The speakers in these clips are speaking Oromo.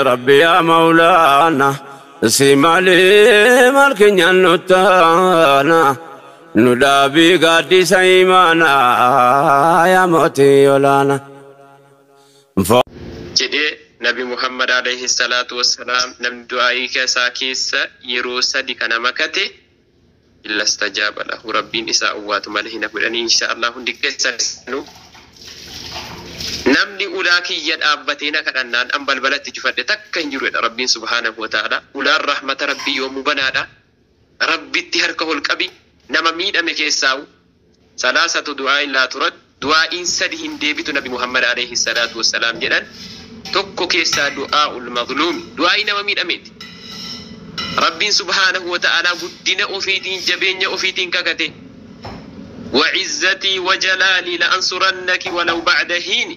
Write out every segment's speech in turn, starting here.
Rabbi yaa Mawlaana, si malee maal keenyaan nu taana, nu dhaabii gaaddisa imaanaa yaa mootii olaana. Jedhee Nabi Muhammad alayhi salaatu wassalaam, namni du'aa'ii isaa keessa yeroo sadi kana makate illa stajaaba lahu, Rabbiin isaa uwwaatu malee hin hafu. Insha Allah hundi keessanuu namni ulaa kiyya dhaabbatee na kadhannaan an balbalatti cufadhe takka hin jiru jedha Rabbiin subhaanahu wa ta'ala. Ulaan rahmata Rabbii yoomuu banaadha. Rabbitti harka ol qabi. Nama miidhame keessaa'u salaasatu du'aa illaa turat, du'aa'iin sadi hin deebitu Nabi Muhammad alayhi salaatu wassalaam jedhan. Tokko keessaa du'aa'ul mazluumi, du'aa'ii nama miidhameeti. Rabbiin subhaanahu wa ta'ala guddina ofiitiin, jabeenya ofiitiin kakate: "وعزتي وجلالي لأنصرنك ولو بعد حين."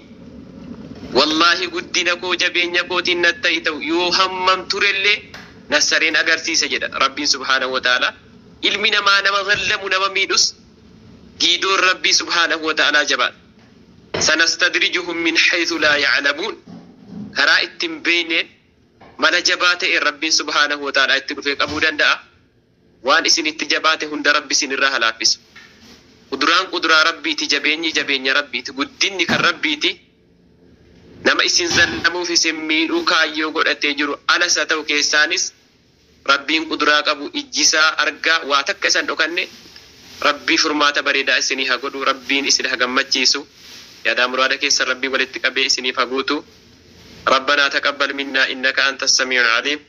Wallaahi, guddina koo, jabeenya kootiin natti ta'u yoo hammam turellee nassareen agarsiisa jedha Rabbiin subhaanahu wa ta'ala. Ilmi namaa nama zallamu, nama miidhus, giidoon Rabbii subhaanahu wa ta'ala jabaadha. سنستدرجهم من حيث لا يعلمون. Karaa ittiin beekneen, mala jabaa ta'e Rabbiin subhaanahu wa ta'ala itti dhufee qabuu danda'a. Waan isin itti jabaate hunda Rabbi isin irraa halaaffisu. Kuduraan kuduraa Rabbiiti, jabeenyi jabeenya Rabbiiti, guddinni kan Rabbiiti. Nama isin zallamuuf, isin miidhuu kaayyoo godhatee jiru, alas haa ta'u keessaanis, Rabbiin kuduraa qabu ijjisaa argaa waa takka isan dhokanne. Rabbii furmaata bareedaa isinii haa godhu, Rabbiin isin haa gammachiisu, yaadaa muraada keessan Rabbii walitti qabee isiniif haa guutu. ربنا تقبل منا إنك أنت السميع العليم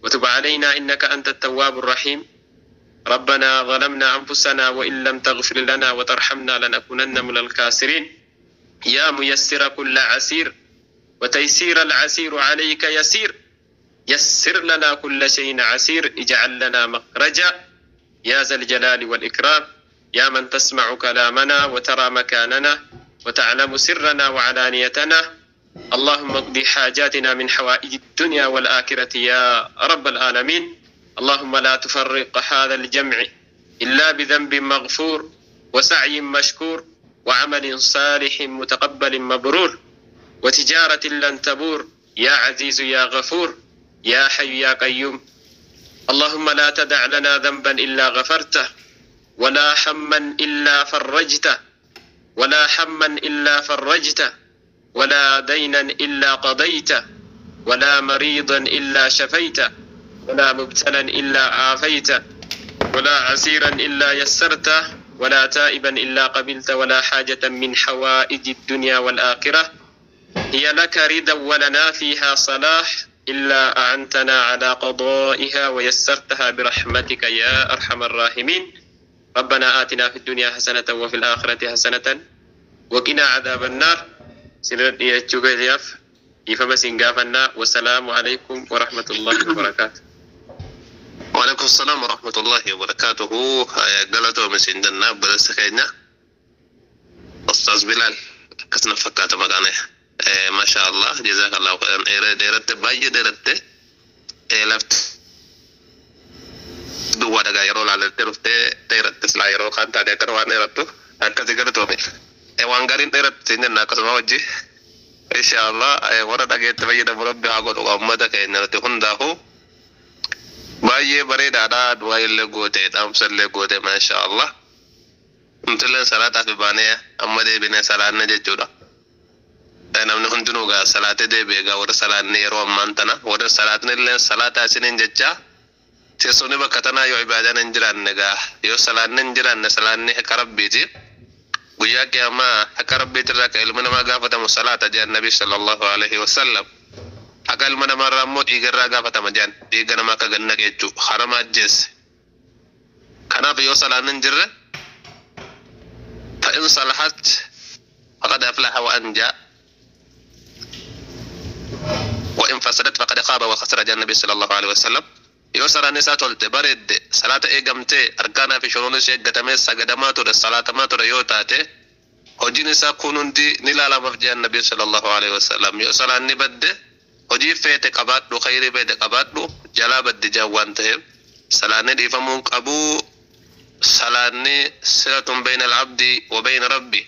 وتب علينا إنك أنت التواب الرحيم. ربنا ظلمنا أنفسنا وإن لم تغفر لنا وترحمنا لنكونن من الخاسرين. يا ميسر كل عسير وتيسير العسير عليك يسير، يسر لنا كل شيء عسير، اجعل لنا مخرجا يا ذا الجلال والإكرام. يا من تسمع كلامنا وترى مكاننا وتعلم سرنا وعلانيتنا، اللهم اقض حاجاتنا من حوائج الدنيا والآخرة يا رب العالمين. اللهم لا تفرق هذا الجمع إلا بذنب مغفور وسعي مشكور وعمل صالح متقبل مبرور وتجارة لن تبور يا عزيز يا غفور يا حي يا قيوم. اللهم لا تدع لنا ذنبا إلا غفرته، ولا هما إلا فرجته، ولا هما إلا فرجته، ولا دينا إلا قضيته، ولا مريضا إلا شفيته، ولا مبتلا إلا عافيته، ولا عسيرا إلا يسرته، ولا تائبا إلا قبلت، ولا حاجة من حوائج الدنيا والآخرة هي لك رضا ولنا فيها صلاح إلا أعنتنا على قضائها ويسرتها برحمتك يا أرحم الراحمين. ربنا آتنا في الدنيا حسنة وفي الآخرة حسنة وقنا عذاب النار. سنرد يا إفما سنغافنا، والسلام عليكم ورحمة الله وبركاته. وعليكم السلام ورحمة الله وبركاته. Galatoomi siin jenna, obboleessa keenya Ustaaz Bilaal akkasuma fakkaata maqaan. Masha Allah, jazakallahu khairan. Dheeratte, baay'ee dheeratte. Lafti duwwaa dhagaa yeroo laalattee dhuftee dheeratte. Silaa yeroo kaan taate akkana waan dheerattu akkasi. Galatoomi, waan gaariin dheerattu siin jenna akkasuma wajji. Insha Allah, warra dhageetti fayyadamu Rabbi haa godhu uummata keenya nuti hundaafuu. Baay'ee bareedaadha. Du'aa illee goote, dhaamsa illee goote, masha Allah. Nutillee salaataaf baanee amma deebinee salaanne jechuudha. Namni hundinuu gaa salaatee deebi'e gaa. Warra salaanne yeroo ammaan tana, warra salaatni illee salaataa isiniin jechaa. Teessumni bakka tanaa yoo ibaadaan hin jiraanne gaa, yoo salaanne hin jiraanne, salaanni haqa Rabbiiti. Guyyaa Qiyaamaa haqa Rabbiitirraa ka ilmi namaa gaafatamu salaata jedhan Nabi sallallahu alaihi wasallam. Haqa ilma namaarraa immoo dhiigarraa gaafatama jedhan, dhiiga namaa akka gannaqe jechuu, harama ajjeesse. Kanaaf yoo salaanni hin jirre, فإن صلحت فقد أفلح وأنجى وإن فسدت فقد خاب وخسر جاء النبي صلى الله عليه وسلم. Yoo salaanni isaa tolte, bareedde, salaata eegamtee, arkaanaa fi shuruun ishee eeggatamee sagadamaa ture, salaatamaa ture yoo taate, hojiin isaa kun hundi ni ilaalamaaf jedhan Nabi sallallahu alaihi wasallam. Yoo salaanni badde, hojii feete qabaadhu, khayrii feete qabaadhu, jalaa badde jaan. Waan ta'eef salaanni dhiifamuu qabuu. Salaanni صلة بين العبد وبين ربه,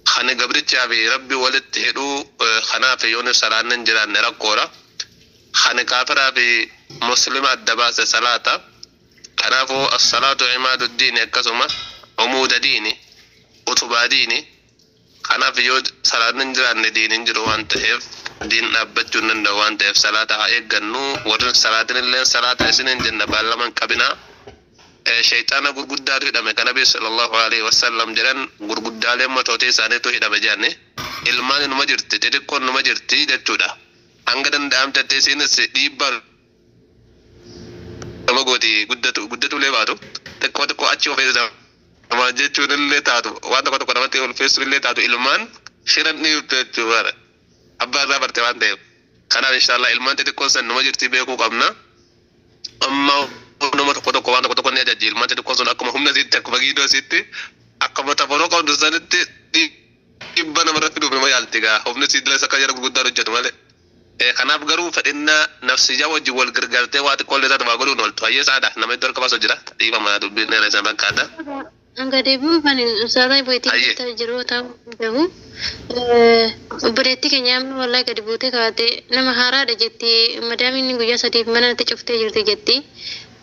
kan gabrichaa fi Rabbi walitti hidhuu. Kanaaf yoon salaanni hin jiraanne rakkoodha. Kan kaafiraa fi muslima adda baase salaata. Kanaafuu as-salaatu imaadu diini, akkasuma umuuda diini, utubaa diini. Kanaaf yoo salaatni hin jiraanne diin hin jiru waan ta'eef, diin dhaabbachuu hin danda'u waan ta'eef, salaata haa eeggannu. Warri salaatin illee salaata isiniin jenna, baallama hin qabinaa. Shayxaana gurguddaatu hidhame kan Nabi sallallahu alaihi wasallam jedhan, gurguddaaleen matootii isaaniitu hidhame jedhani. Ilmaan numa jirti, xixiqqoon numa jirti jechuudha. Hanga danda'amtetti isinis dhiibbaa nama gooti, guddatu guddatulee baatu xiqqoo xiqqoo achi of nama jechuun illee taatu, waan tokko tokko namatti ulfeessuun illee taatu, ilmaan shiran dhiibtu jechuudha. Abbaa irraa barte waan ta'eef. Kanaaf inshallah ilmaan xixiqqoon san numa jirti beekuu qabna. Amma nama tokko tokko waan tokko tokko ni ajajji. Ilmaan xixiqqoon sun akkuma humna isiitti, akkuma giidoo isiitti, akkuma tafaroo qabdu sanitti dhibba namarra fiduuf nama yaalti gaa. Humni isii dilas akka jara gurguddaan hojjetu malee. Kanaaf garuu fedhinnaa nafsiyyaa wajjin wal gargaartee waa xiqqoo illee taatu waa godhuun ooltu. Hayyee saadha, nama iddoo harka baasu jira. Dhiifama, dubbiin dheera isa fakkaata. Hanga deebi'uu kan ustaadaa bu'eetii Hayyee. jiru ta'uu danda'u. Obboleettii keenya amma wallaahi gadi buutee kaate nama haaraadha jetti. Madaamiin guyyaa 3f mana natti cuftee jirti jetti.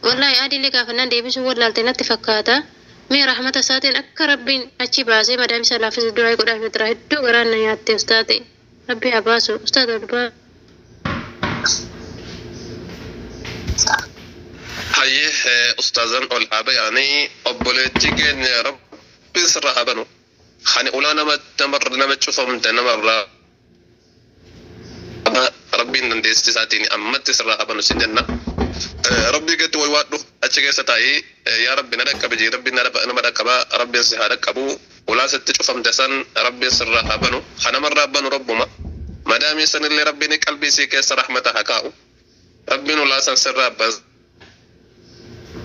Wallaahi adiillee gaafannaan deebisuu wallaalte natti fakkaata. Mee rahmata isaatiin akka Rabbiin achi baasee madaamii isaa laaffisuu duraa godhaaf jira. Hedduu garaan na nyaatte ustaate. Rabbi haa baasu. Ustaata dubbaa. Hayyee, ustaazan ol haa bayanii. Obboleettii keenya Rabbiin sirra haa banu. Kan ulaa nama namarra nama cufamte namarraa Rabbiin dandeettii isaatiin ammatti sirra haa banu sin jenna. Rabbii gadi way waadhu, achi keessa taa'ii yaa Rabbi na dhaqqabe jee, Rabbiin nama dhaqqaba, Rabbiin si haa dhaqqabu. Ulaa sitti cufamte san Rabbiin sirra haa banu. Kan namarraa banu Rabbuma. Madaamii sanillee Rabbiin qalbii isii keessa rahmata haa kaa'u. Rabbiin ulaa san sirraa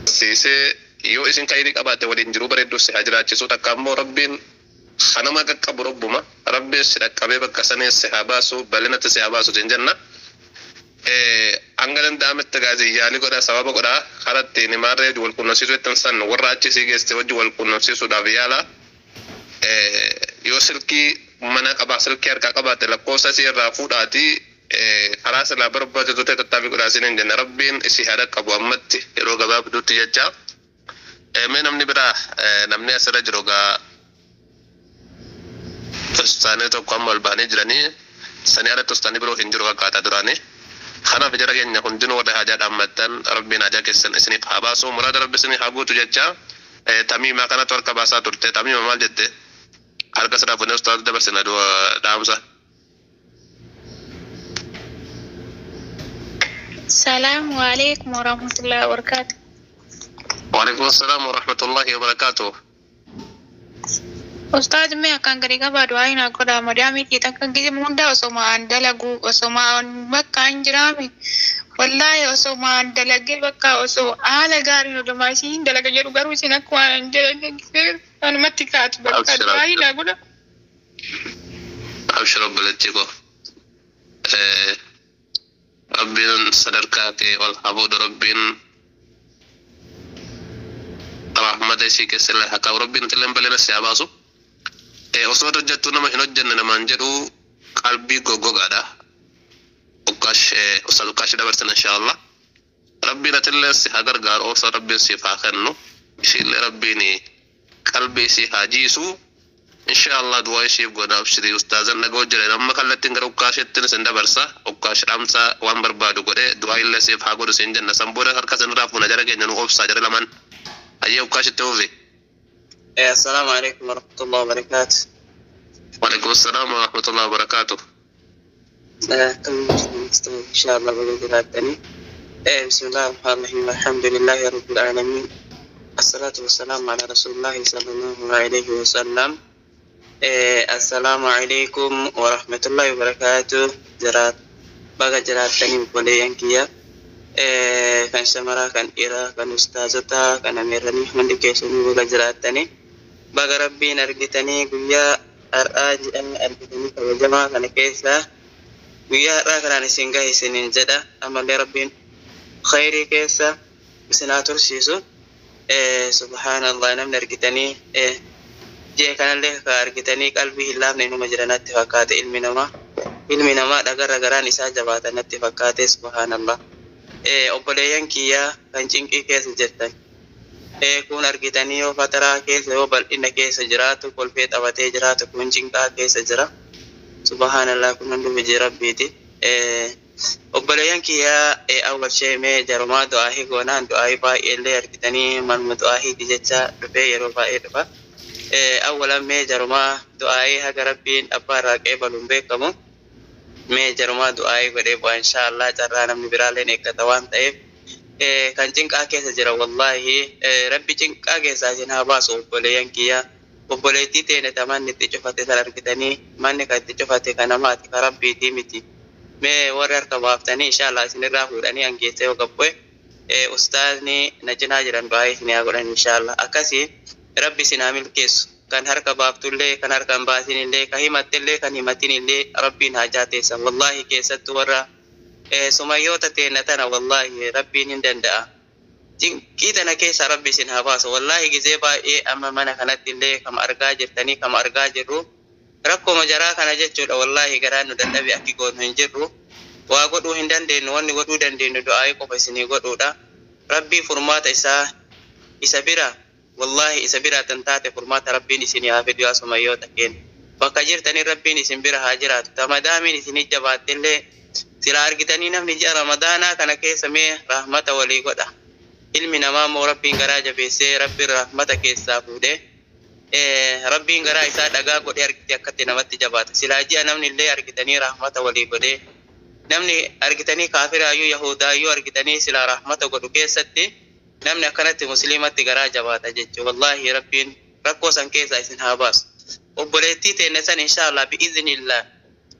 barsiisee yoo isin khayrii qabaatte waliin jiruu bareedduu si haa jiraachisu. Takka ammoo Rabbiin kanama qaqqabu Rabbuma. Rabbiin si dhaqqabee bakka sanii si haa baasu, bal'inatti si haa baasu sin jenna. Hanga danda'ametti gaazii yaalii godhaa, sababa godhaa, karaa ittiin maarree wal quunnamsiisuu jettan san warra achi sii geesse wajji wal quunnamsiisuudhaaf yaala. Yoo silkii mana qabaa, silkii harkaa qabaatte, lakkoofsa isii irraa fuudhaatii karaa silaa barbaachisu ta'e tattaaffii godhaa isiniin jenna. Rabbiin isii haa dhaqqabu ammatti yeroo gabaabduutti jecha. Mee namni biraa, namni asirra jiru gaa ustaanii tokko amma ol ba'anii jiranii, sanii alatti ustaanii biroo hin jiru fakkaataa duraanii. Kanaaf jara keenya hundinuu warra haajaa dhaammattan, Rabbiin haajaa keessan isiniif haa baasu, muraada Rabbi isinii haa guutu jecha. Tamiimaa kanatu harka baasaa turte. Tamiima, maal jette? Harka sirraa fuunee ustaaza dabarsina dhaamsa. Salaamu alaikum warahmatullahi wabarakatuh. Waalaikum assalaam warahmatullahi wabarakaatuh. Ustaaz, mee akkaan gadi qabaa du'aa hin godhaa. Madaamii kee takka gizima hunda osoma an dalagu, osoma an bakka an jiraame, wallaahi osoma an dalagee bakka osoo haala gaariin oduma isiin dalaga jedhu, garuu isin akka waan an jedhan anumatti kaatu bakka Abshir, du'aa hin abshir. godha. Abshir obboleettii koo. Rabbiin sadarkaa kee ol haa fuudhu, Rabbiin rahmata isii keessa illee haa kaa'u, Rabbiin illee bal'ina si haa baasu. Osoo hojjettu nama hin hojjenne namaan jedhu qalbii goggogaadha. Ukkaash, ustaaz Ukkaash dabarsina inshallah. Rabbiin atillee si haa gargaaru, obsa Rabbiin siif haa kennu. Ishiillee Rabbiin qalbii isii haa jiisu. Inshallah du'aa ishiif godha, abshirii ustaazan dhaga'u jiran amma kallattiin gara Ukkaashettiin isin dabarsa. Ukkaash dhaamsa waan barbaadu godhe du'aa illee siif haa godhu siin jenna. San booda harka isin irraa fuuna, jara keenya nu obsaa jara lamaan. Hayyee, Ukkaashitti fufi. السلام عليكم ورحمة الله وبركاته. وعليكم السلام ورحمة الله وبركاته. كم إن شاء الله بقدر. بسم الله الرحمن الرحيم، الحمد لله رب العالمين، الصلاة والسلام على رسول الله صلى الله عليه وسلم. السلام عليكم ورحمة الله وبركاته. جرات baga jiraattanii obboleeyyan kiyya, kan shamaraa, kan dhiiraa, kan ustaazotaa, kan ameerranii, hundi keessanuu baga jiraattanii, baga Rabbiin argitanii guyyaa har'aa jedhan argitanii kabajamaa kana keessa guyyaa har'aa kanaan isin gahe isiniin jedha. Ammallee Rabbiin khayrii keessa isin haa tursiisu. Subhaanallah, namni argitanii ji'a kanallee ka argitanii qalbii hin laafne inuma jira natti fakkaate ilmi namaa. Ilmi namaa dhagarra garaan isaa jabaata natti fakkaate, subhaanallah. Obboleeyyan kiyyaa kan cinqii keessa jirtan. Kun argitanii yoo fataraa keessa yoo bal'ina keessa jiraatu kolfee taphatee jiraatu, kun cinqaa keessa jira. Subhaanallah, kun hundi hojii rabbiiti. Obboleeyyan kiyyaa, awwal sheemee jarumaa du'aahii goonaan du'aahii baay'eellee argitanii manuma du'aahiiti jecha dhufee yeroo baay'ee dhufa. Awwalan mee jarumaa du'aahii haga rabbiin abbaa irraa qeebaluun beekamu. Mee jarumaa du'aahii godhee bu'a, inshaallah carraa namni biraallee eeggata waan ta'eef. Kan cinqaa keessa jira, wallaahi rabbi cinqaa keessaa isin haa baasu, obboleeyyan kiyyaa. Obboleettii teene ta manni itti cufate san argitanii, manni kan itti cufate kan namaati, kan rabbiitii miti. Mee warri harka baaftanii inshaallah isinirraa fuudhanii hangeessa yoo gabbu'e, ustaazni na cinaa jiran du'aa isin haa godhan inshaallah. Akkasii rabbi isin haa milkeessu. Kan harka baaftullee, kan harka hin baasinillee, kan himattellee, kan himatinillee rabbiin haa jaateessan. Wallaahi keessattuu warra sumayyoota teenna tana, wallaahi rabbiin hin danda'a. Cinqii tana keessa rabbi isin haa baasu. Wallaahi gizee baay'ee amma mana kanatti illee kama argaa jirtanii kama argaa jirru. Rakkoma jaraa kana jechuudha, wallaahi garaan nu dadhabe, akki goonu hin jirru. Waa godhuu hin dandeenyu, wanni godhuu dandeenyu du'aa'ii qofa isinii godhuudha. Rabbii furmaata isaa isa bira, wallaahi isa bira tan taate furmaata rabbiin isinii haa fidu yaa sumayyoota keenya. Bakka jirtanii rabbiin isin bira haa jiraatu. Tamadaamiin isinii jabaattellee sila argitanii namni ji'a ramadaanaa kana keessa mee rahmata walii godha. Ilmi namaa immoo rabbiin garaa jabeessee rabbiin rahmata keessaa fuudhee rabbiin garaa isaa dhagaa godhee argite akkatti namatti jabaata. Silaa ji'a namni illee argitanii rahmata walii godhee namni argitanii kaafiraayyuu yahudaayyuu argitanii silaa rahmata godhu keessatti namni akkanatti musliimatti garaa jabaata jechuudha. Wallaahi rabbiin rakkoo san keessaa isin haa baasu. Obboleettii teenne san inshaallah bi'iznillah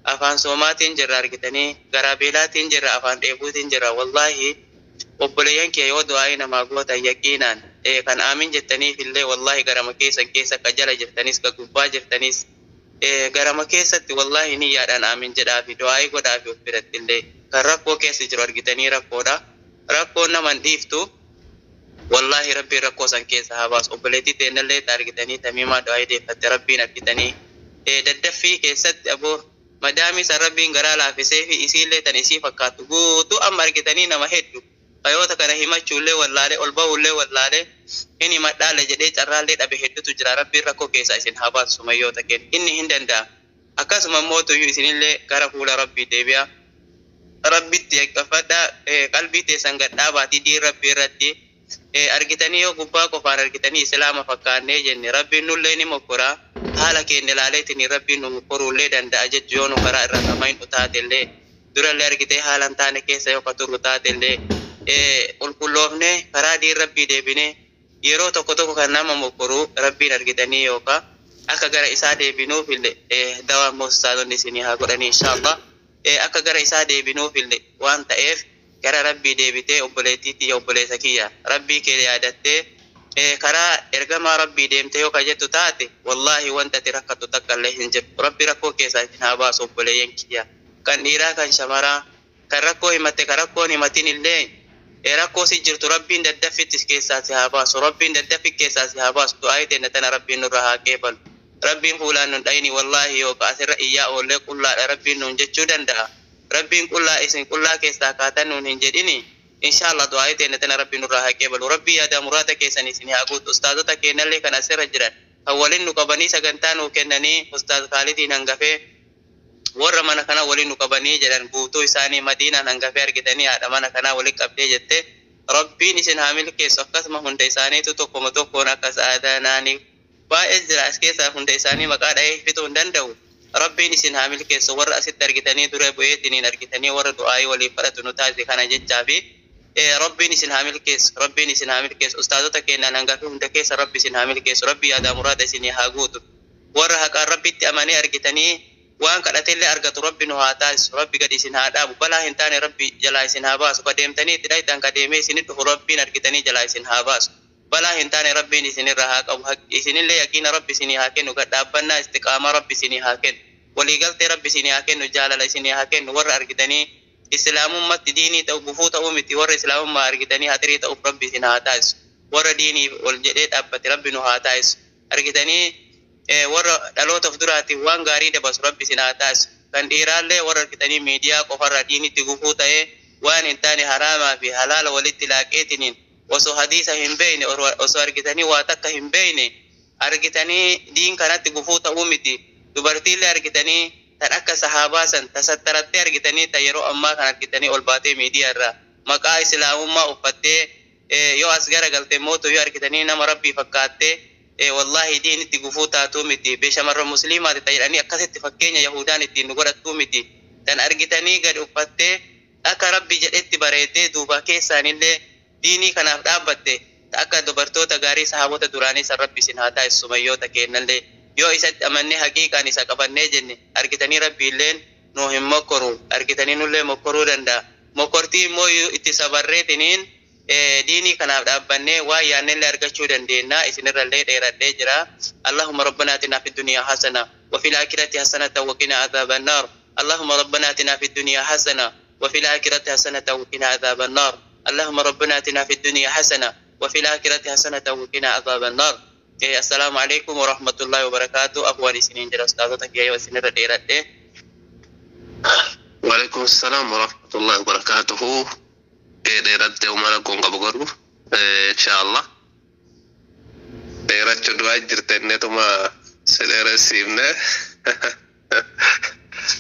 afaan soomaatiin jirra, argitanii garaa beelaatiin jirra, afaan dheebuutiin jirra. Wallaahi obboleeyyan kee yoo du'aa'ii namaa gootan yaqiinaan kan aamin jettaniif illee, wallaahi garama keessan keessa ka jala jirtanis ka gubbaa jirtanis garama keessatti wallaahi niyyaadhaan aamin jedhaafi du'aa'ii godhaafi of biratti illee. Kan rakkoo keessa jiru argitanii rakkoodha. Rakkoon naman dhiiftu, wallaahi rabbiin rakkoo san keessa haa baasu. Obboleettii teennallee argitanii tamiimaa du'aa'ii deeffatte rabbiin argitanii daddaffii keessatti aboo madaamii san rabbiin garaa laafisee fi isiillee tan isii fakkaattu guutuu amma argitanii nama hedduu kayoota kana himachuullee wallaalee ol bahuullee wallaalee hin himadhaalle jedhee carraallee dhabe hedduutu jira. Rabbiin rakkoo keessaa isin haa baasu sumayyoota keenya, inni hin danda'a. Akkasuma mootuyyuu isinillee gara fuula rabbii deebi'a, rabbitti eeggafadhaa, qalbii teessan gadhaabaatii diin rabbii irratti argitanii yoo gubbaa qofaan argitanii islaama fakkaannee jenne rabbiin nullee ni mokkoraa, haala keenya ilaaleetiin rabbiin nu mokkoruullee danda'a jechuu. Yoo nu karaa irra kamain taatellee durallee argitee haala hin taane keessa yoo ka turru taatellee qulqulloofne karaa diin rabbii deebine yeroo tokko tokko kan nama mokkoruu rabbiin argitanii yookaan akka gara isaa deebinuuf illee dawaa moostaatonni isinii haa godhanii inshaallah, akka gara isaa deebinuuf illee waan ta'eef gara rabbii deebitee, obboleettii tiyya, obboleessa kiyya, rabbii kee yaadattee karaa ergamaa rabbii deemtee yoo ka jettu taate, wallaahi wanta ati rakkattu takka illee hin jiru. Rabbi rakkoo keessaa isin haa baasu, obboleeyyan kiyya, kan dhiiraa kan shamaraa, kan rakkoo himatte kan rakkoon himatin illee rakkoo si jirtu rabbiin daddaffitti keessaa si haa baasu, rabbiin daddaffi keessaa si haa baasu. Du'aa teenya tana rabbiin nurra haa qeebalu. Rabbiin fuulaan nun dhayini, wallaahi yookaan asirra iyyaa oollee qullaadha rabbiin nuun jechuu danda'a. Rabbiin qullaa isin qullaa keessaa kaatan nuun hin jedhini. Inshaallah du'aa teenya tana rabbiin nurraa haa qeebalu. Rabbii yaada muraada keessan isin haa guutu. Ustaazota keenyallee kan asirra jiran kan waliin nu qabanii sagantaa nuu kennanii, ustaaz Kaalidiin hangafee warra mana kana waliin nu qabanii jedhan guutuu isaanii, madiinaan hangafee argitanii haadha mana kanaa waliin qabdee jette, rabbiin isin haa milkeessu. Akkasuma hunda isaaniitu tokkoma tokkoon akka sa'aadanaanii baay'ee jira as keessaa, hunda isaanii maqaa dhahee fixuu hin danda'u. Rabbiin isin haa milkeessu. Warra asitti argitanii dura bu'eetiniin argitanii warra du'aayii waliif kadhatu nu taasise kana jechaa fi rabbiin isin haa milkeessu, rabbiin isin haa milkeessu. Ustaazota keenyaan hangafee hunda keessa rabbi isin haa milkeessu, rabbi yaadaa muraada isinii haa guutu. Warra haqaan rabbitti amanee argitanii waan kadhatellee argatu rabbi nu haa taasisu. Rabbi gadi isin haa dhaabu, balaa hin taane rabbi jalaa isin haa baasu. Ka deemtanii itti dhaytan ka deemee isinit dhufu rabbiin argitanii jalaa isin haa baasu, balaa hin taane rabbiin isinirra haa qabu. Isinillee yaqiina rabbi isinii haa kennu, gad dhaabbannaa istiqaamaa rabbi isinii haa kennu, waliigaltee rabbi isinii haa kennu, jaalala isinii haa kennu. Warra argitanii islaamummatti diinii ta'u gufuu ta'uu miti, warra islaamummaa argitanii hatirii ta'uuf rabbi isin haa taasisu. Warra diinii ol jedhee dhaabbate rabbi nu haa taasisu. Argitanii warra dhaloota of duraatiif waan gaarii dabarsu rabbi isin haa taasisu. Kan dhiiraallee warra argitanii miidiyaa qofarra diinitti gufuu ta'ee waan hin taane haraamaa fi halaala walitti laaqeetiniin osoo hadiisa hin beeyne, osoo argitanii waa takka hin beeyne argitanii diin kanatti gufuu ta'uu miti. Dubartiillee argitanii tan akka sahaabaa san tasattarattee argitanii tan yeroo ammaa kan argitanii ol baatee miidiyaa irraa maqaa islaamummaa uffattee yoo as garagalte mootu yoo argitanii nama rabbii fakkaattee, wallaahi diinitti gufuu taatuu miti. Shamarran musliimaati ta jedhanii akkasitti fakkeenya yahudaan ittiin nu godhattuu miti. Tan argitanii gadi uffattee akka rabbi jedhetti bareeddee duuba keessaanillee diinii kanaaf dhaabbatte, akka dubartoota gaarii sahaabota duraanii san rabbi isin haa taasisu. Sumayyoota kennallee yoo isatti amannee haqiiqaan isa qabannee jenne argitanii rabbiilleen nu hin mokkoru, argitanii nullee mokkoruu danda'a. Mokkortii immoo itti sabarreetiniin diinii kanaaf dhaabbannee waan yaannellee argachuu dandeenya. Isinirrallee dheeradhee jira. اللهم ربنا آتنا في الدنيا حسنة وفي الآخرة حسنة وقنا عذاب النار. اللهم ربنا آتنا في الدنيا حسنة وفي الآخرة حسنة وقنا عذاب النار. اللهم ربنا آتنا في الدنيا حسنة وفي الآخرة حسنة وقنا عذاب النار. السلام عليكم ورحمة الله وبركاته. أخواني سنين جل أستاذتك يا وسنين دheeradhe. وعليكم السلام ورحمة الله وبركاته. Dheeratte, uma rakkoon qabu garuu insha Allah dheerachuu du'aa jirte inneetuma si dheeressiifne,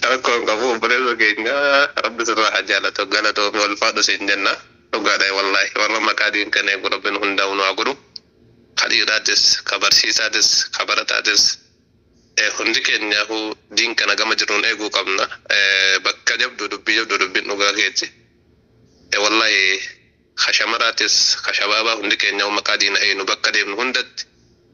rakkoon qabu. Obboleessa keenya rabbi sirraa haa jaalatu, galatoomi, ulfaadhu siin jenna. Dhugaadha, wallaahi warra maqaa diin kan eegu rabbiin hundaa'u nu haa godhu. Ka dhiiraatis, ka barsiisaatis, ka barataatis, hundi keenyaafuu diin kana gama jiruun eeguu qabna. Bakka jabdu dubbii jabdu dubbiin dhugaa keeti. Wallahi ka shamaraatis, ka shabaabaa, hundi keenya maqaa diina eegnu bakka deemnu hundatti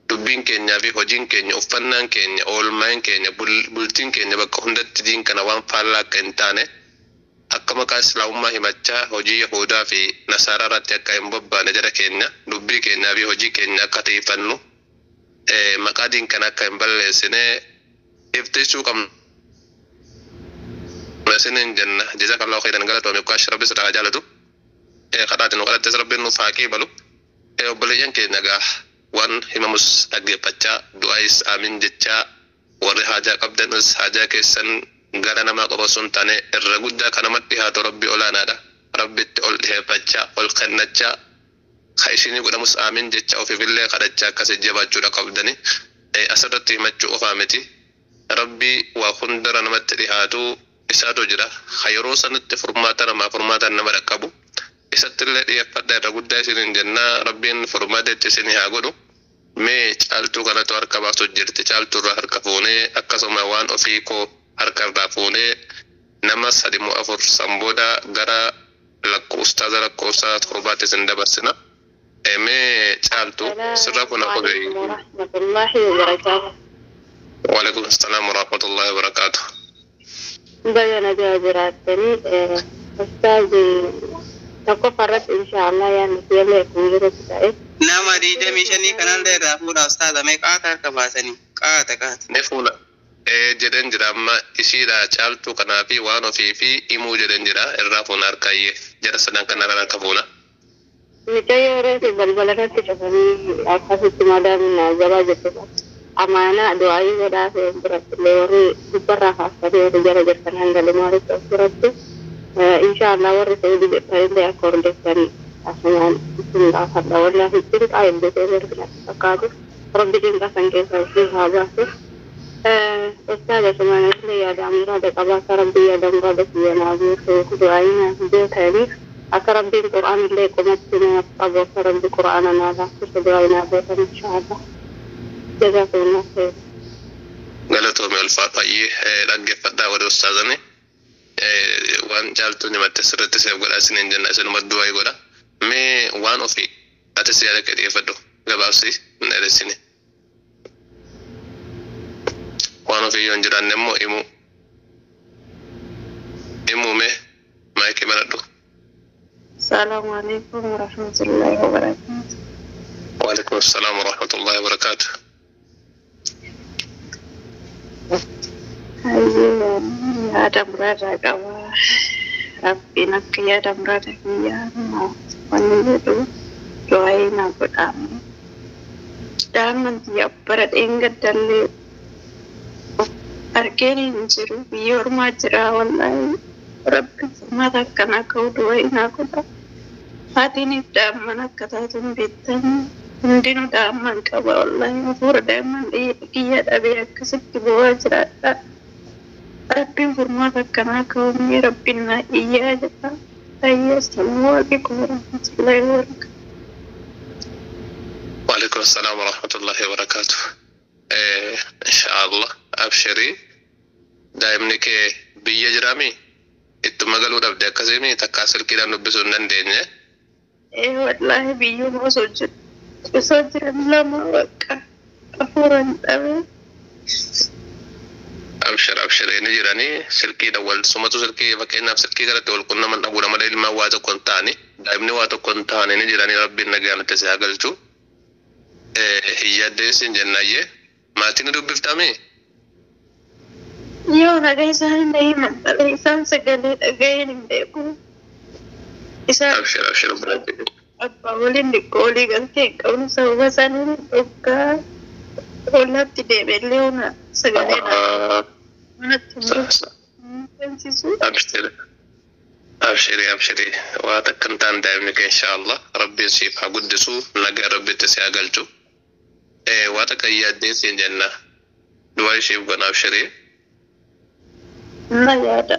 dubbiin keenyaa fi hojiin keenya, uffannaan keenya, oolmaan keenya, bultiin keenya bakka hundatti diin kana waan faallaa akka hin taane, akka maqaa islaamummaa himachaa hojii yahudaa fi nasaaraa irratti akka hin bobbaane, jara keenya dubbii keenyaa fi hojii keenya akka tiifannu, maqaa diin kana akka hin balleessine iftisuu qabna isinin jenna. Jazakallahu khairan, galatoome. Ukaash, rabbi sirraa jaalatu, kadhaatiin nu kadhattes rabbiin nuuf haa qeebalu. Obboleeyyan keenya gaa waan himamus dhaggeeffachaa, du'aayis aamin jechaa, warri haajaa qabdanis haajaa keessan gara namaa qofa osoo hin taane irra guddaa kan namatti dhihaatu rabbi olaanaadha. Rabbitti ol dhiheeffachaa, ol kennachaa, ka isinii godhamus aamin jecha, ofiifillee kadhachaa akkasi jabaachuudha qabdani. Asirratti himachuu qofaa miti, rabbi waa hundara namatti dhihaatu isaatu jira. Ka yeroo sanatti furmaata namaa furmaata nama dhaqqabu isatti illee dhiyeeffadha irra guddaa isinin jennaa. Rabbiin furmaata itti isinii haa godhu. Mee caaltuu kanatu harka baasu jirti, caaltuu irraa harka fuunee, akkasuma waan ofii koo harka irraa fuunee, nama sadi moo afur san booda gara ustaaza lakkoofsa torbaatti isin dabarsina. Mee caaltuu sirra kuna السلام عليكم ورحمة الله وبركاته. وعليكم السلام ورحمة الله وبركاته. Baga nagaa jiraattanii. Ustaazi, tokkoffaa irratti insha Allah yaadni kiyyallee akkuma jirutti ta'e. Nama 25 kanallee irraa fuudha ustaaza, mee qaata harka baasanii qaata qaata. Ni fuula. Jedhen jira amma ishiidha, caaltuu kanaa fi waan ofii fi himuu jedhen jira, irraa fuuna harkayyee jara sadan kanarraa harka fuuna. Mucayyoo reefi balbala irratti cufanii akkasitti madaamin jabaa jechuudha. Amaanaa du'aayii godhaa fi biratti illee warri gubbarraa kaasanii warri jala jirtan hanga limaaritti of biratti insha Allah warri Saudi jirtanillee akka hordoftan asumaan isin gaafadha. Wallaahi cinqaa hedduu keessa natti fakkaatu. Rabbi cinqaa san keessaa isin haa baasu. Ustaaz, asumaan illee yaada muraada qaba, akka rabbi yaada muraada kiyya naa guutu du'aayii naaf gootaniif, akka rabbiin qur'aan illee qomatti naaf qabu, akka rabbi qur'aana naa laaffisu du'aayii naa gootan insha Allah. Jazakumullah khair. Galatoome, ulfaadhayyee, dhaggeeffadhaa warri ustaazani. Waan caaltuun himatte sirriitti seef godhaa isiniin jenna, isinuma du'aa godha. Mee waan ofii atis yaada kee dhiyeeffadhu, gabaabsi hin dheeressine. Waan ofii yoo hin jiraanne immoo himuu. Himuu, mee maayikii banadhu. السلام عليكم ورحمة الله وبركاته. وعليكم السلام ورحمة الله وبركاته. Hayyee, yaada muraasa qaba. Rabbiin akka yaada muraasa kiyyaa wanni jedhu du'aa naa godhamu. Daa'imman tiyya bara dheengaddallee Argeen hin jiru biyya ormaa jira wallaahi. Rabbi furmaata akkanaa ka'u du'a naa godha. Haatiinis daa'imman akka taatu hin beektan. Hundinuu daa'imman qaba wallaahi. Hafuura daa'imman kiyya dhabee akkasitti bo'aa jiraadha. Rabbiin furmaata akkanaa ka'u mee Rabbiin naa iyyaa jedha. Ayyaa assalaamu alaikum warahmatullahi wabarakatuh. وعليكم السلام ورحمة الله وبركاته. إيه إن شاء الله أبشري daa'imni kee biyya jiraami ittuma galuu dhabde akkasii takkaa silkiidhaan dubbisuu hin dandeenye. Ee wallaahi biyyuma osoo jiru osoo jiran lama bakka hafuura hin dhabee. Abshir abshir inni jiranii silkiidhaan wal sumatu silkii fakkeenyaaf silkii kanatti wal qunnaman dhabuudha malee ilmaan waa tokko hin taane daa'imni waa tokko hin taane ni jiranii rabbiin nagaan itti si haa galchu. Hin yaaddeessin jennayyee maatiin ni dubbiftamii? Yoo nagaa isaan na himan malee isaan sagalee dhaga'een hin beeku. Isaan Abshir abshir obboleettii. Abbaa waliin xiqqoo olii galtee hin qabnu sababa isaanii dhoggaa ollaatti deebi'ellee hona sagalee manatti hin barsiisu. Abshir. Abshiri abshiri waa takka hin taane daa'imni kee inshaallah rabbiin siif haa guddisu nagaa rabbitti si haa galchu. Waa takka hin yaaddeessin jenna du'aa isheef godha abshirii. Na yaada.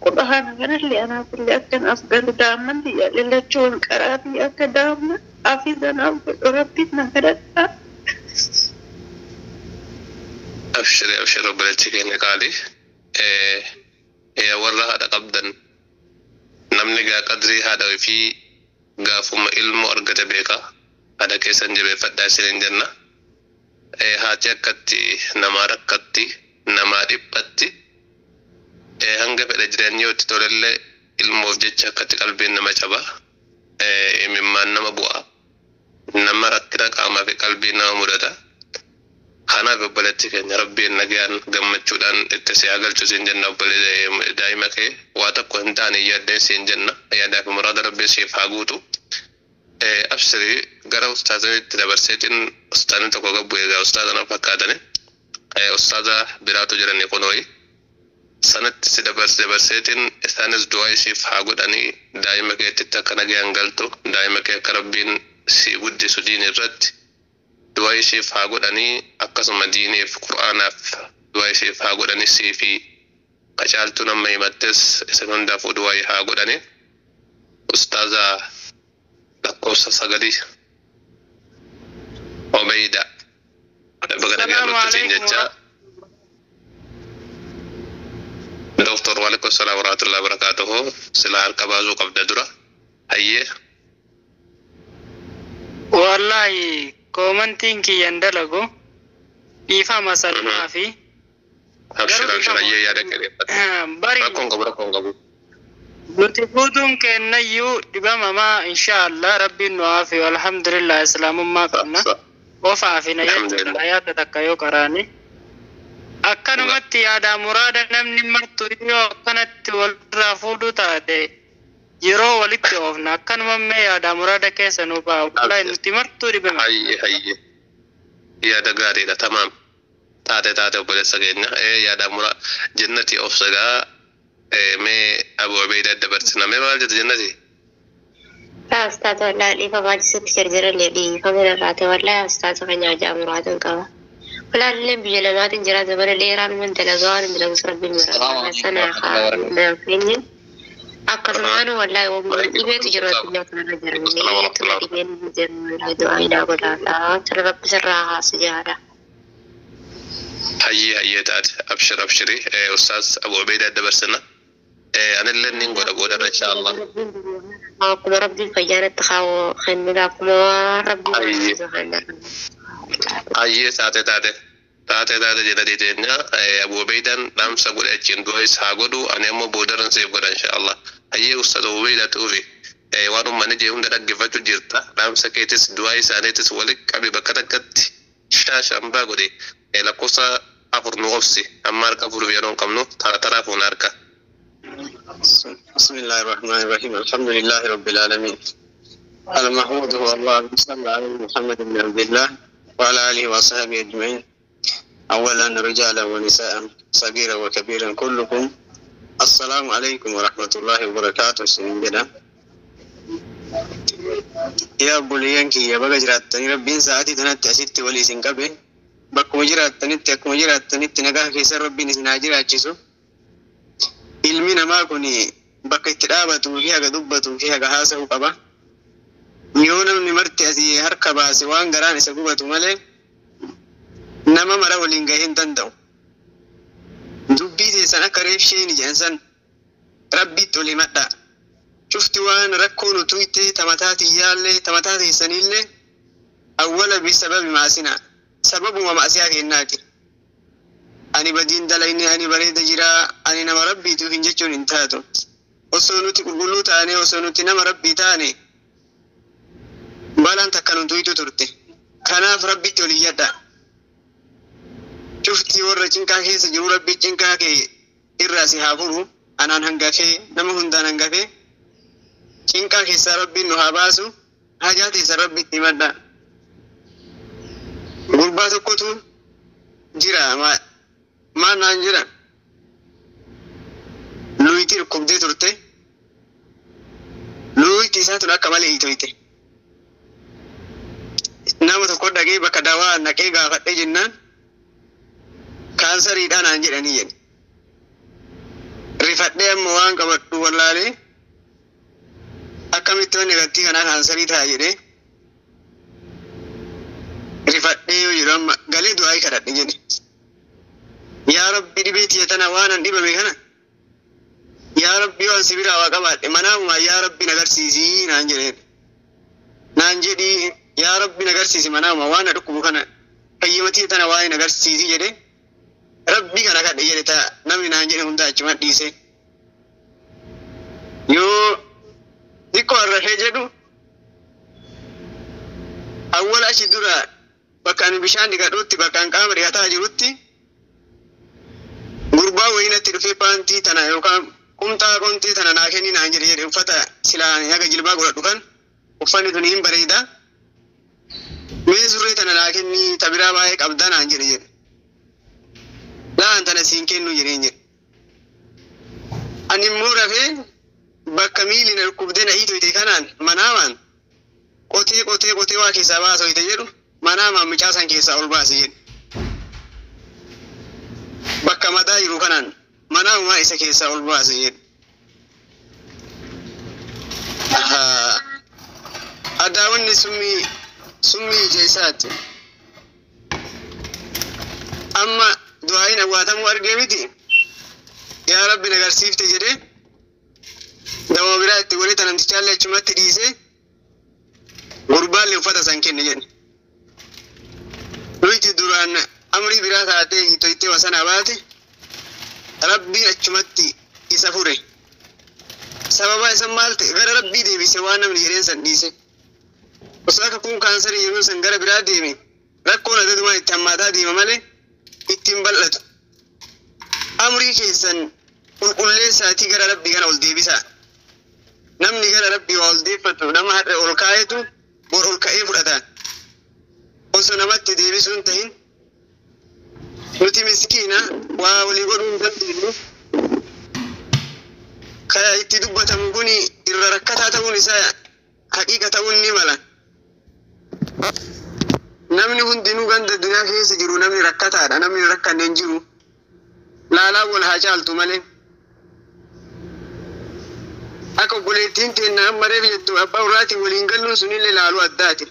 Qur'aana kanallee anaaf illee akkanaaf galu daa'imman biyya lallachuun qaraatii akka daa'imman hafiza naaf godhu rabbiin na kadhadhaa. Abshiri abshiri obboleettii keenya qaalii. Warra haadha qabdan namni gaa qadrii haadha fi gaafuma ilmoo argate beeka haadha keessan jabeeffadhaa isiniin jenna. Haati akkatti namaa rakkatti namaa dhiphatti hanga fedha jireenyi yoo itti tolellee ilmoof jecha akkatti qalbiin nama caba imimmaan nama bu'a nama rakkina qaamaa fi qalbii nama mudata. Kanaaf obboleettii keenya rabbiin nagaan gammachuudhaan itti si haa galchu siin jenna obboleettii daa'ima kee waa tokko hin taane yaaddeen siin jenna yaadaa fi muraada rabbiin siif haa guutu. Abshirii gara ustaazanitti dabarseetiin ustaazni tokko gabbu egaa ustaaza na fakkaatani ustaaza biraatu jirani kunooyi sanatti si dabarse dabarseetiin isaanis du'aa ishiif haa godhanii daa'ima keetitti akka nagaan galtu daa'ima kee akka rabbiin si guddisu diin irratti du'aa ishiif haa godhanii akkasuma diiniif qur'aanaaf du'aa ishiif haa godhanii sii fi qacaaltuu nama himattes isin hundaafuu du'aa haa godhanii ustaaza lakkoofsa sagalii Obeyda baga nagaan Assalamu dhufte siin alaikum. jecha Doktor waalaikum salaam warahmatullahi wabarakatuhu sila harka baasuu qabda dura hayyee. Wallahi koomantiin kiyyan dalagu dhiifama salphaa fi Abshir garuu abshir dhiifama hayyee yaada keenya bari rakkoon qabu rakkoon qabu. Nuti guutuun kennayyuu dhibamamaa inshaallah rabbiin nu haafiyu alhamdulillah islaamummaa qabna of haafina jechuudha Alhamdulillah. Hayaata takka yoo qaraani akkanumatti yaadaa muraada namni martu yoo akkanatti walirraa fuudhu taate yeroo walitti oofna akkanuma mee yaadaa muraada keessa nu ba'a wallahi nuti martuu dhibama. Hayyee hayyee yaada gaariidha tamaam taate taate obboleessa keenya yaada mura jennati of sagaa mee Abu Obeyda dabarsina mee maal jette jennati? Ustaaza wallahi dhiifama ajisutti jarjarallee dhiifama irraate wallahi ustaaza kan nyaajaa muraatin qaba. Walaallee biyya lamaatiin jira zamana dheeraan man dalagaa waan dalagus rabbiin السلام mura عليكم sana ورحمة الله وبركاته. keenya akkasumaan wallahi waan dhibeetu jiru addunyaa kanarra jira Assalamu dhibeetu warahmatullahi dhibeen jiru wallahi du'aa hinaa godhaadha sana rabbi sirraa haasu jaadha. Hayyee hayyee taate abshir abshiri ustaaz Abu Obeyda dabarsina anillee nin godha boodarra inshaallah. Akkuma rabbiin fayyaanatti kaawoo kennudha akkuma waan rabbiin Hayyee. barsiisu kenna. Hayyee taate taate taate taate jedhanii teenya Abu Obeydaan dhaamsa godhe achiin du'a is haa godhu ani ammoo boodarran siif godha inshaallah. Hayyee ustaaz Abu Obeydaa tuufi waan uummanni jee hunda dhaggeeffachuu jirta dhaamsa keetis du'aa isaaniitis walitti qabi bakka takkatti shaashambaa godhe lakkoofsa afur nu obsi amma harka afur yeroo hin qabnu tara taraa fuuna harka. بسم الله الرحمن الرحيم الحمد لله رب العالمين المحمود هو الله صلى على محمد بن عبد الله وعلى آله وصحبه أجمعين أولا رجالا ونساء. صغيرا وكبيرا كلكم السلام عليكم ورحمة الله وبركاته. سنين yaa obboleeyyan kiyya, baga jiraattanii. Rabbiin sa'aatii tanatti asitti walii isin qabe. Bakkuma jiraattanitti, akkuma jiraattanitti nagaa keessan Rabbiin isin haa jiraachisu. Ilmi namaa kun bakka itti dhaabatuu fi haga dubbatuu fi haga haasa'u qaba. Yoo namni marti asii harka baase, waan garaan isa gubatu malee nama mara waliin gahee hin danda'u. Dubbii teessan akka reefsheeni jedhan san Rabbitti ol himadhaa. Cufti waan rakkoo nutu itti tamataa tiyyaallee tamataa teessanillee awwala bisababi maasinaa, sababuma maasiyaa kennaati. Ani badiin dalayne, ani bareeda jiraa, ani nama Rabbiituuf hin jechuun hin taatu. Osoo nuti qulqulluu taane, osoo nuti nama Rabbii taane, balaan takka nu tuytu turte. Kanaaf Rabbitti ol iyyadha. Cufti warra cinqaa keessa jiru, Rabbi cinqaa kee irraa si haa furu. Anaan hangafee, nama hundaan hangafee, cinqaa keessaa Rabbiin nu haa baasu. Hajaa teessa Rabbitti himadha. Gurbaa tokkotu jira, maal naan jira, luyti dhukkubdee turte. Luyti isaa tun akka malee hiitoyte. Nama tokko dhaqee bakka dawaa naqee gaafadhe jennaan, kaansariidha naan jedhanii jedhe. Rifadhee amma waan qabadhu wallaalee, akkamitti wanni galtii kanaa kaansarii ta'a jedhee rifadhee yoo jedhu, amma galee du'aa kadhadhe jedhe. Yaa Rabbi, dhibee tiyya tana waan an dhibame kana, yaa Rabbi, waan si biraa waa qabaadhe manaamumaa yaa Rabbi na agarsiisii naan jedhee, naan jedhii, yaa Rabbi na agarsiisi manaamumaa, waan na dhukkubu kana, fayyima tiyya tana waa na agarsiisii jedhe. Rabbi kana kadhe jedhe. Ta'a namni naan jedhe hunda achuma dhiise. Yoo xiqqoo arrafee jedhu, awwala achi dura bakka ani bishaan dhiqadhutti, bakka an qaama dhiqataa jirutti, gurbaa wayinatti dhufee paantii tana yookaan qumxaa qomxii tana naa kenni naan jedhe. Uffata silaan haga jilbaa godhadhu kan uffanni tun hin bareeda, mee surree tana naa kenni, ta biraa baay'ee qabdaa naan jedhe. Laan tana siin kennu jedheen jedhe. Ani immoo rafee bakka miilli na dhukkubdee na hiitoyte kanaan manaamaan qotee qotee qotee waa keessaa baasoyte jedhu, manaamaan mucaa san keessaa ol baase jedhe. Bakka madaa jiru kanaan manaamumaa isa keessaa ol baase jedhe. Adaawwanni summii summii ija isaati. Amma du'aayin awwaatamuu argee miti, yaa Rabbi na agarsiifte jedhee dawoo biraa itti godhee namtichaallee achumatti dhiisee gurbaallee uffata san kenne jedhe. Nuti duraan amrii biraa taatee hiitoytee wasana baate, Rabbiin achumatti isa fure. Sababa isa maal ta'e, gara Rabbii deebise, waan namni jedheen san dhiise. Osoo akka kun kaansarii yeroo san gara biraa deeme, rakkoon adadumaa itti hammaataa deema malee ittiin bal'atu. Amrii keessan qulqulleessaatii gara Rabbii kana ol deebisaa. Namni gara Rabbii waa ol deeffatu, nama har'a ol kaa'etu bor ol ka'ee fudhata. Osoo namatti deebisuun tahin, nuti miskiina waa walii godhuu hin dandeenyu. Ka itti dubbatamu kun irra rakkataa ta'uun isaa haqiiqa ta'uun ni mala. Namni hundinuu ganda addunyaa keessa jiru namni rakkataadha. Namni rakkanne hin jiru. Laalaa wal haa caaltu malee. Akka obboleettiin teenna amma reef jettu, abbaa warraatiin waliin galuun sunillee laaluu addaati.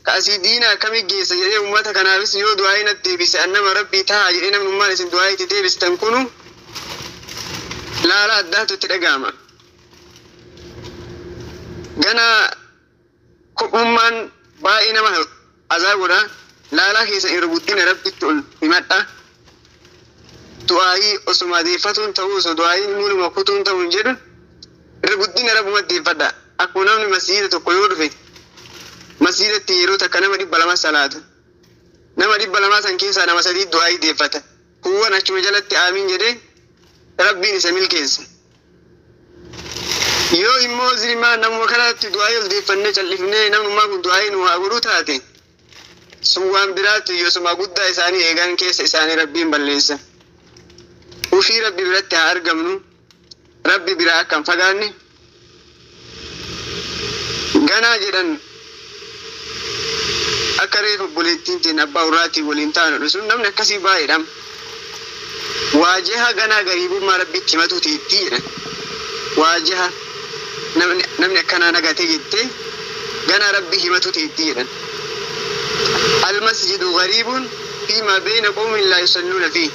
Kaasii diina akkamii geessa jedhee, uummata kanaafis yoo du'aa natti deebise, annama Rabbii ta'a jedhee, namnummaan isin du'aa itti deebistan kunu laala addaatu itti dhaga'ama. Gana kophummaan baay'ee nama azaa godha. Laalaa keessa irra guddina Rabbitti ol himadha. Du'aayii osuma deeffatuun ta'uu, osoo du'aayiin muluma kutuun ta'uu hin jedhu, irra guddina Rabbuma deeffadha. Akkuma namni masjiida tokko yoo dhufe, masjiidatti yeroo takka nama 200 salaata. Nama 200 san keessaa nama sadii du'aayii deeffata. Kuuwwan achuma jalatti aamiin jedhee Rabbiin isa milkeessa. Yoo immoo zilmaa namuma kanatti du'aayii ol deeffannee callifnee, namnummaa kun du'aayii nu haa godhuu taate, Sun waan biraatu yoosuma guddaa isaanii eegan keessa isaanii Rabbiin balleessa. Ufii Rabbi biratti haa argamnu. Rabbi biraa akka hin fagaanne. Ganaa jedhan akka reefu obboleettiin teen abbaa urraatii waliin taanu sun namni akkasii baay'eedha. Waajaha ganaa gariibummaa Rabbitti himatu teettii jedhan. Waajaha namni akkanaa nagatee jettee ganaa Rabbi himatu teettii jedhan. Almasjidu gariibun fiimaa beeyna qawmin laa yusalluuna fii.